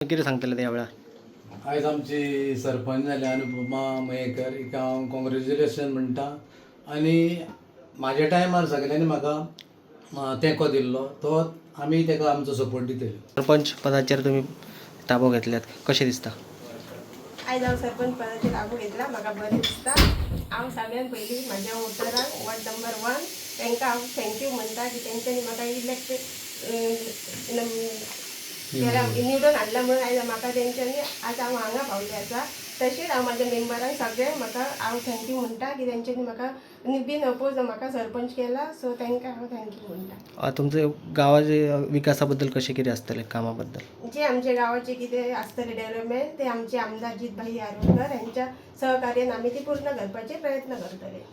कितें सांगतले त्या वेळार? आयज आमची सरपंच जाल्या अनुपमा मयेकर, हिका हांव कॉंग्रेच्युलेशन म्हणटा आनी म्हाज्या टायमार सगल्यांनी म्हाका तेंको दिल्लो, तो आमी तेका आमचो सपोर्ट दितले. सरपंच पदाचेर तुमी ताबो घेतल्यात, कशें दिसता? आयज हांव सरपंच पदाचेर ताबो घेतला, म्हाका बरें दिसता. हांव सगळ्यान पयलीं म्हाज्या वोटरांक, वॉर्ड नंबर 1, तांकां हांव thank you म्हणटा की तेंच्यांनी म्हाका इलेक्ट केला, निवडून हाडला म्हणून आयज म्हाका तेंच्यांनी आज हांव हांगा पावलें आसा. तशेंच हांव म्हाज्या मेंबरांक सगळ्यांक म्हाका हांव thank you म्हणटा की तेंच्यांनी म्हाका बिन अपोज म्हाका सरपंच केला, सो तांकां हांव thank you म्हणटा. तुमचे गांवाचे विकासा बद्दल कशें कितें आसतलें कामा बद्दल? जे आमच्या गांवाचे कितें आसतलें डेव्हलपमेंट, ते आमचे आमदार जितभाई आरोलकर यांच्या सहकार्यान आमी ती पूर्ण करपाचे प्रयत्न करतले.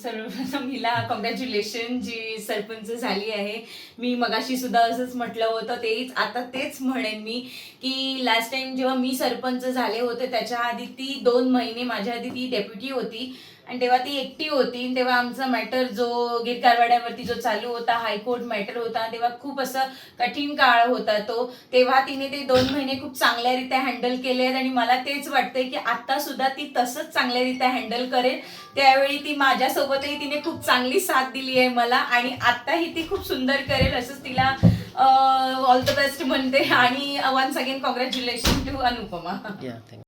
सर्वप्रथम हिला कॉंग्रॅच्युलेशन, जी सरपंच झाली आहे. मी मगाशी सुद्धा असंच म्हटलं होतं, तेच आता तेच म्हणेन मी की लास्ट टाइम जेव्हा मी सरपंच झाले होते, त्याच्या आधी ती 2 महिने माझ्या आधी ती डेप्युटी होती आणि तेव्हा ती एकटी होती आणि तेव्हा आमचा मॅटर जो गिरकारवाड्यावरती जो चालू होता, हायकोर्ट मॅटर होता, तेव्हा खूप असं कठीण काळ होता तो. तेव्हा तिने ते 2 महिने खूप चांगल्यारीत्या हँडल केले आहेत आणि मला तेच वाटतंय की आता सुद्धा ती तसंच चांगल्यारीत्या हँडल करेल. त्यावेळी ती माझ्यासोबतही तिने खूप चांगली साथ दिली आहे मला आणि आत्ताही ती खूप सुंदर करेल असंच तिला ऑल the best म्हणते आणि once again congratulation to Anupama. या, thank you.